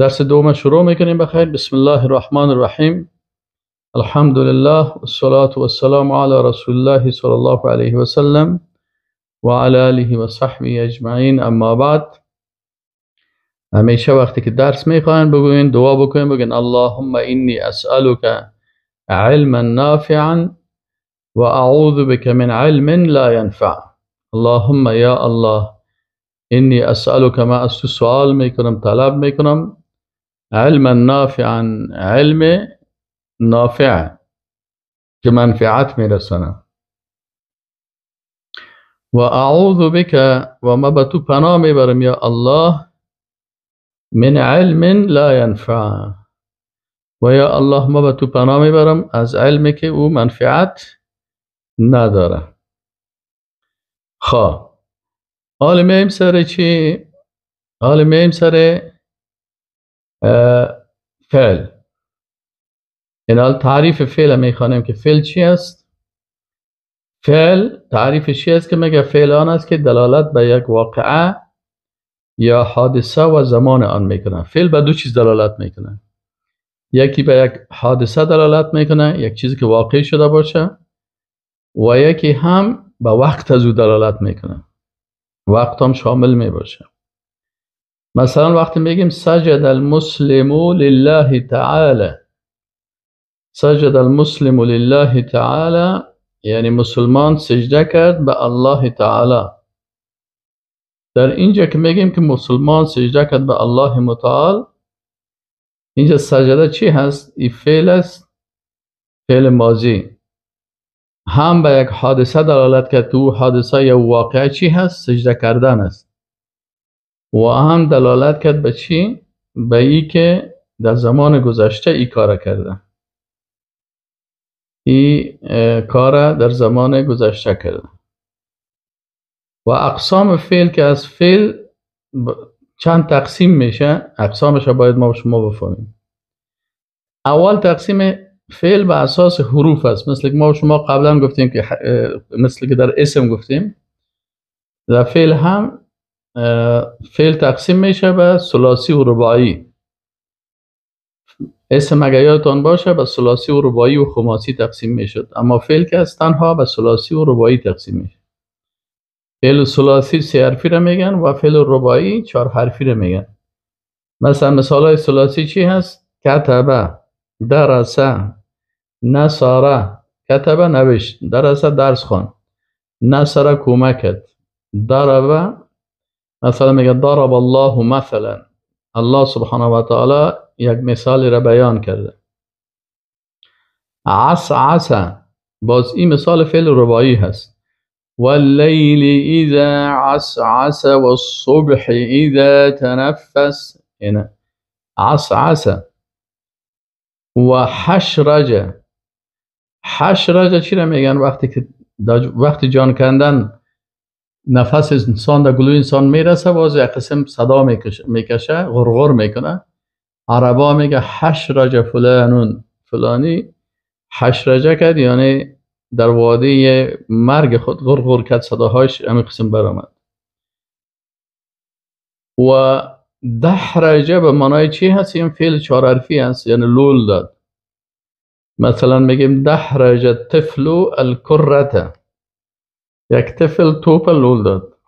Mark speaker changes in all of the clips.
Speaker 1: درس دوم شروع میکنیم. بخیر. بسم الله الرحمن الرحیم. الحمد لله والصلاة والسلام على رسول الله صلی الله علیه و سلم و علی آله و صحبه اجمعین. اما بعد، همیشه وقتی که درس میخواین بگوین، دعا بکنین، بگین اللهم انی اسألک علما نافعا و اعوذ بک من علم لا ینفع. اللهم یا الله انی اسألک، ما از تو سوال میکنم، طلب میکنم، علما نافعا، علم نافع که منفعت میرسانه، و اعوذ بک، و ما به تو پناه میبرم یا الله، من علم لا ینفع، و یا الله ما به تو پناه میبرم از علمی که او منفعت نداره. خب حالا میایم سر چی؟ حالا میایم سر فعل. این حال تعریف فعل میخوانیم که فعل چی است؟ فعل تعریف چی است که میگه فعل آن است که دلالت به یک واقعه یا حادثه و زمان آن میکنه. فعل به دو چیز دلالت میکنه. یکی به یک حادثه دلالت میکنه، یک چیزی که واقع شده باشه، و یکی هم به وقت از او دلالت میکنه. وقت هم شامل میباشه. مثلا وقتی میگیم سجد المسلم لله تعالی، سجد المسلم لله تعالی یعنی مسلمان سجده کرد به الله تعالی. در اینجا که میگیم که مسلمان سجده کرد به الله متعال، اینجا سجده چی هست؟ این فعل است، فعل ماضی. هم به یک حادثه دلالت کرد که او حادثه یا واقعه چی هست؟ سجده کردن است. و هم دلالت کرد به چی؟ به ای که در زمان گذشته ای کار کرده، ای کار در زمان گذشته کرده. و اقسام فعل که از فعل چند تقسیم میشه، اقسامش را باید ما شما بفهمیم. اول تقسیم فعل به اساس حروف است، مثل که ما شما قبلا گفتیم که مثل که در اسم گفتیم، در فعل هم فعل تقسیم میشه به ثلاثی و رباعی. اسم اگر یادتان باشه به ثلاثی و رباعی و خماسی تقسیم میشد، اما فعل که از تنها به ثلاثی و رباعی تقسیم میشه. فعل ثلاثی سه حرفی را میگن و فعل رباعی چهار حرفی را میگن. مثلا مثال های ثلاثی چی هست؟ کتبه، درسه، نصره. کتبه نوشت، درسه درس خوان، نصره کمک کرد، ضربه مثلا میگه ضرب الله مثلا، الله سبحانه و تعالی یک مثال را بیان کرده. عصعص، باز این مثال فعل رباعی هست. واللیل اذا عسعس والصبح اذا تنفس، یعنی عسعس. و حشرج، حشرج چی را میگن؟ وقتی که وقتی جان کندن نفس انسان در گلوی انسان میرسه، باز یک قسم صدا میکشه، غرغر میکنه. عربا میگه حشرج فلانون، فلانی حشرجه کرد، یعنی در وادی مرگ خود غرغر کرد، صداهاش همین قسم برآمد. و دحرجه به معنای چی هست؟ این فعل چهار حرفی هست، یعنی لول داد. مثلا میگیم دحرج الطفل الکرته، یک طفل توپ لول داد.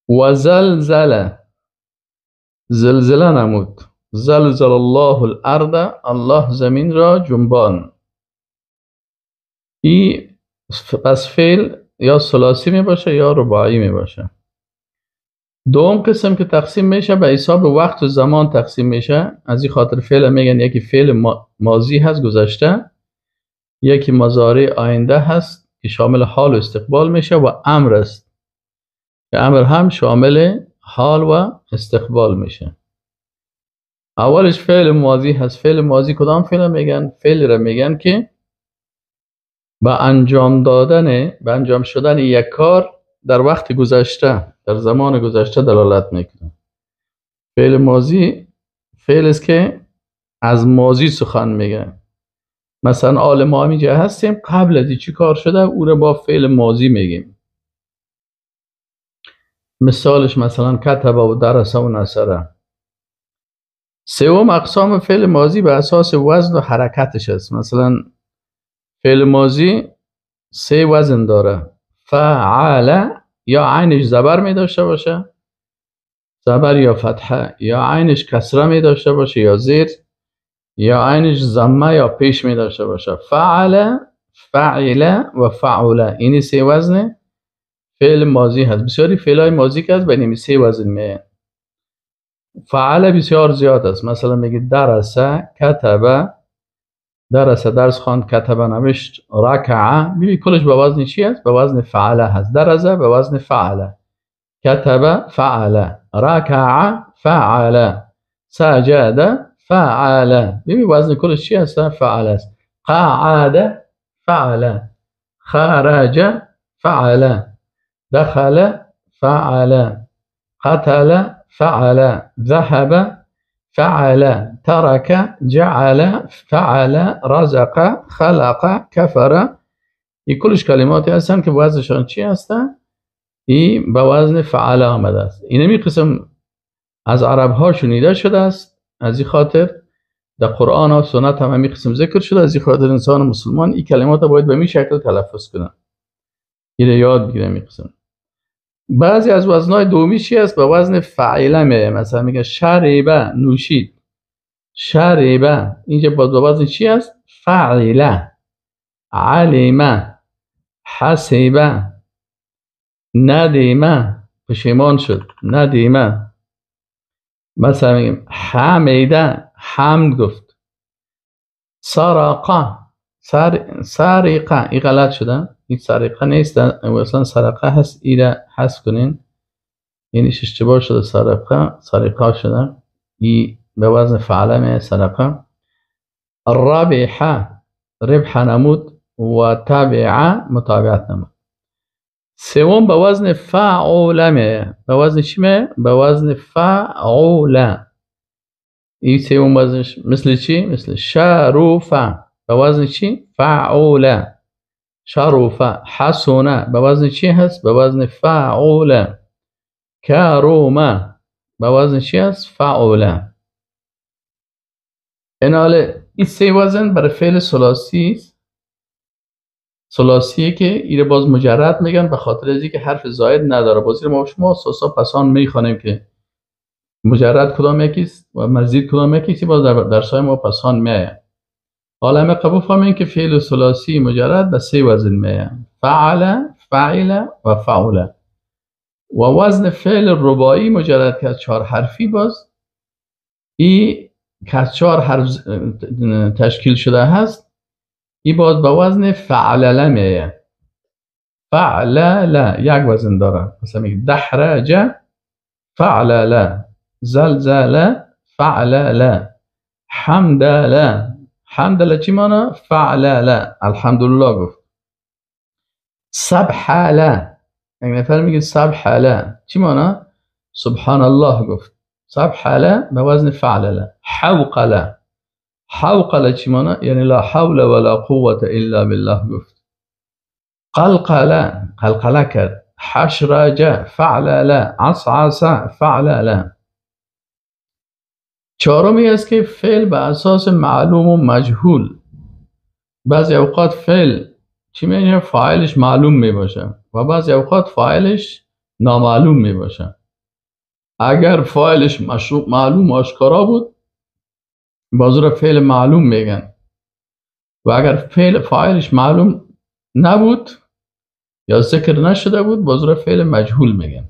Speaker 1: و زلزله، زلزله نمود. زلزل الله الارض، الله زمین را جنبان. ای پس فعل یا ثلاثی می باشه یا رباعی می باشه. دوم قسم که تقسیم میشه به حساب وقت و زمان تقسیم میشه. از این خاطر فعل میگن یکی فعل ماضی هست گذشته، یکی مضارع آینده هست که شامل حال و استقبال میشه، و امر است که امر هم شامل حال و استقبال میشه. اولش فعل ماضی هست. فعل ماضی کدام فعل میگن؟ فعل را میگن که به انجام دادن، به انجام شدن یک کار در وقت گذشته، در زمان گذشته دلالت میکنه. فعل ماضی فعل است که از ماضی سخن میگه. مثلا آل ما اینجا هستیم، قبل از چی کار شده او را با فعل ماضی میگیم. مثالش مثلا کتب و درس و نصره. سوم، اقسام فعل ماضی به اساس وزن و حرکتش است. مثلا فعل ماضی سه وزن داره: فعل یا عینش زبر می داشته باشه، زبر یا فتحه، یا عینش کسره می داشته باشه یا زیر، یا عینش ضمه یا پیش می داشته باشه. فعل، فعل و فعل، این سه وزن فعل ماضی هست. بسیاری فعل های ماضی که هست به سه وزن می. فعل بسیار زیاد است. مثلا میگه درس، کتب، درس درس خواند، کتب نوشت، رکع. ببین کلش به وزن چی است؟ به وزن فعل هست. درس به وزن فعل، کتب فعل، رکع فعل، سجد فعل. ببین وزن کلش چی هست؟ فعل است. قعد فعل، خرج فعل، دخل فعل، قتل فعل، ذهب فعل، ترك، جعل، فعل، رزق، خلق، کفر. این کلش کلماتی هستن که وزنشان چی هستن؟ این به وزن فعل آمده است. اینمی قسم از عرب ها شنیده شده است. از این خاطر در قرآن و سنت هم همین قسم ذکر شده. از این خاطر انسان مسلمان این کلمات باید به می شکل تلفظ کنه، اینو یاد بگیره. این قسم بعضی از وزنهای دومی چی است؟ به وزن فعله میه. مثلا میگه شربه، نوشید، شربه. اینجا باز به وزن چی است؟ فعله. علمه، حسبه، ندیمه، پشیمان شد، ندیمه. مثلا میگیم حمیده، حمد گفت. سرقه، سرقه، این غلط شده، این سرقه نیست، اصلا سرقه هست، این حذف کنین، اینش اشتباه شده، سرقه سرقه شده، این به وزن فعله می سرقه. ربح، ربح نمود، و تبع، متابعت نمود. سوم به وزن فعوله می، به وزن چی می؟ به وزن فعوله. این سوم وزنش مثل چی؟ مثل شروفه، به وزن چی؟ فعوله. شرفه، حسنه، به وزن چی هست؟ به وزن فعوله. کرومه، به وزن چی هست؟ فعوله. این حالا این سه وزن برای فعل ثلاثی است. ثلاثیه که ایره باز مجرد میگن به خاطر از اینکه حرف زائد نداره. باز ما شما اساسا پسان میخوانیم که مجرد کدام یکیست و مزید کدام یکیست، باز در درسای ما پسان میآید. حالا ما قبول فهمیم که فعل ثلاثی مجرد به سه وزن میآید: فعل، فعل و فعل. و وزن فعل رباعی مجرد که از چهار حرفی باز ای که از چهار حرف تشکیل شده هست، ای باز به وزن فعلله میآید. فعلله یک وزن داره. مثلا میگه دحرج فعلله، زلزله فعلله، حمدله. حمدله چی معنی؟ فعلله، الحمدلله گفت. سبحله، یک نفر میگه سبحله، چی معنی؟ سبحان الله گفت. سبحله به وزن فعلله. حوقله، حوقله چی معنی؟ یعنی لا حول ولا قوة الا بالله گفت. قلقله، قلقله کرد. حشرجه فعلله، عصعص فعلله. چهارمی است که فعل به اساس معلوم و مجهول. بعضی اوقات فعل چی میشه؟ فاعلش معلوم میباشه و بعضی اوقات فاعلش نامعلوم میباشه. اگر فاعلش معلوم و آشکارا بود، باز رو فعل معلوم میگن، و اگر فعل فاعلش معلوم نبود یا ذکر نشده بود، باز رو فعل مجهول میگن.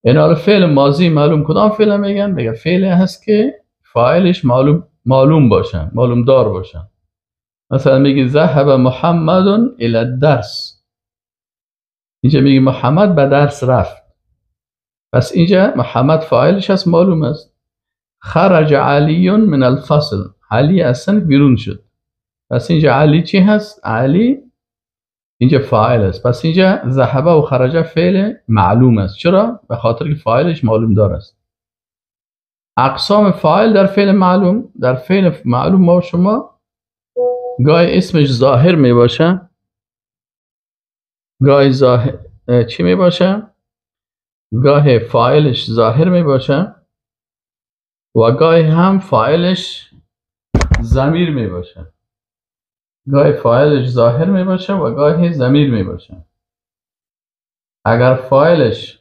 Speaker 1: اینا رو فعل ماضی معلوم کدام فعل میگن؟ میگه فعل هست که فاعلش معلوم باشه، معلوم دار باشه. مثلا میگه ذهب محمد الى الدرس. اینجا میگه محمد به درس رفت. پس اینجا محمد فاعلش هست، معلوم است. خرج علی من الفصل، علی از صنف بیرون شد. پس اینجا علی چی هست؟ علی اینجا فاعل است. پس اینجا ذهب و خرج فعل معلوم است. چرا؟ به خاطر که فاعلش معلوم دار است. اقسام فاعل در فعل معلوم. در فعل معلوم ما شما گاهی اسمش ظاهر می باشه، گاهی ظاهر چی می باشه؟ گاهی فاعلش ظاهر می باشه و گاهی هم فاعلش ضمیر می باشه. گاهی فاعلش ظاهر می باشه و گاهی ضمیر می باشه. اگر فاعلش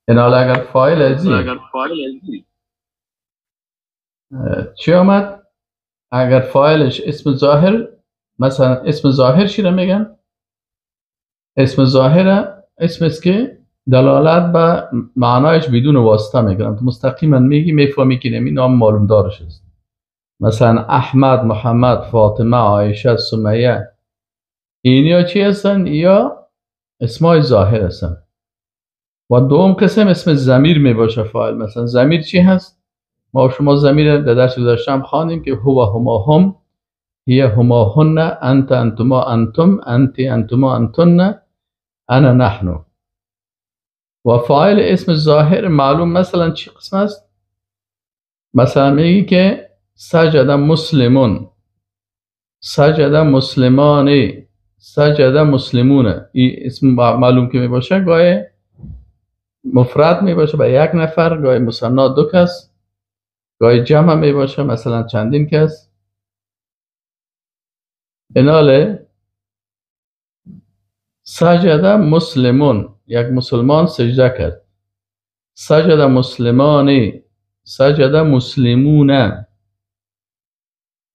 Speaker 1: اگر فاعل ازی چی آمد؟ اگر فاعلش اسم ظاهر، مثلا اسم ظاهر چی را میگن؟ اسم ظاهر اسم است که دلالت به معنایش بدون واسطه میکنن، تو مستقیما میگی میفهمی که این نام معلوم دارش است. مثلا احمد، محمد، فاطمه، عایشه، سمیه، اینیا چی هستن؟ یا اسمای ظاهر هستن. و دوم قسم اسم ضمیر میباشه فاعل. مثلا ضمیر چی هست؟ ما شما ضمیر در درس گذشته هم خواندیم که هو هما هم، هی هما هن، انت انتما انتم، انت انتما انتن، انا نحن. و فاعل اسم ظاهر معلوم مثلا چی قسم است؟ مثلا میگی که سجد مسلمون، سجد مسلمانی، سجد مسلمون. این اسم معلوم که میباشه گاهی مفرد میباشه به یک نفر، گاهی مثنا دو کس، گاهی جمع میباشه مثلا چندین کس. اناله سجد مسلمون، یک مسلمان سجده کرد. سجد مسلمانی، سجد مسلمون.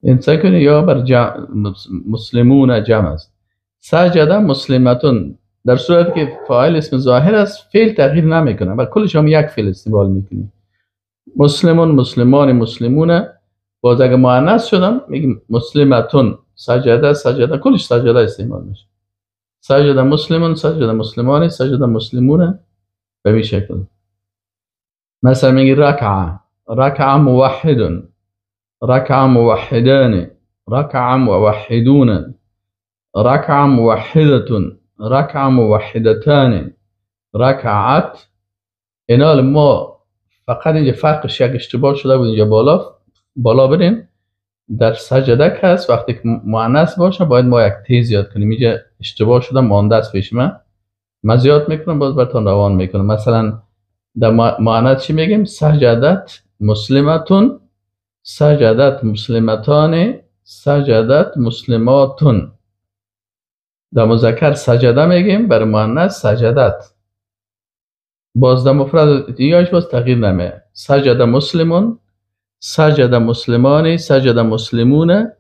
Speaker 1: این سکنی یا بر جمع، مسلمون جمع است. سجد مسلمتون در صورت که فاعل اسم ظاهر است فعل تغییر نمیکنه و کلش هم یک فعل استعمال میکنی. مسلمون، مسلمان، مسلمون. باز اگه مؤنث شدم میگیم مسلمتون، سجده، سجده، کلش سجده استعمال میشه. سجده مسلمون، سجده مسلمانی، سجده مسلمون به این شکل. مثلا میگی رکعه، رکعه موحد، رکعه موحدان، رکعه موحدون، رکعه موحدتون، رکعه موحدتان، رکعت. اینا ما فقط اینجا فرقش یک اشتباه شده بود، اینجا بالا بریم در سجده که هست وقتی که مؤنث باشه باید ما یک تی زیاد کنیم. اینجا اشتباه شده مانده است پیش من زیاد میکنم باز براتون روان میکنم. مثلا در مؤنث چی میگیم؟ سجدت مسلمتون، سجدت مسلمتان، سجدت مسلماتون. در مذکر سجده میگیم، بر مؤنث سجدت. باز در مفرد یاش باز تغییر نمیه. سجد مسلمون، سجد مسلمانی، سجد مسلمون،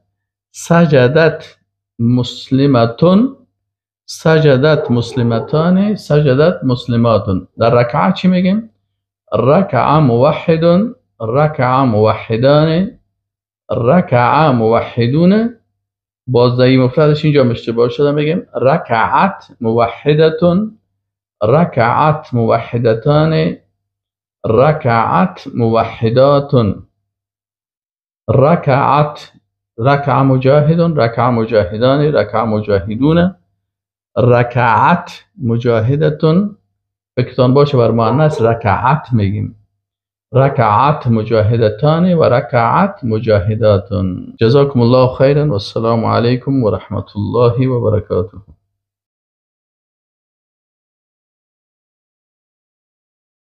Speaker 1: سجدت مسلمتون، سجدت مسلمتان، سجدت مسلماتون. در رکعه چی میگیم؟ رکعه موحد، رکعه موحدان، رکعه موحدون. باز در این مفردش اینجا اشتباه شده میگیم رکعت موحدتون، رکعت موحدتان، رکعت موحداتون، رکعت، رکع مجاهدون، رکع مجاهدان، رکع مجاهدون، رکعت مجاهدتون. فکرتان باشه بر مؤنث رکعت میگیم، رکعت مجاهدتان و رکعت مجاهداتون. جزاکم الله خیرا و السلام علیکم و رحمت الله و برکاته.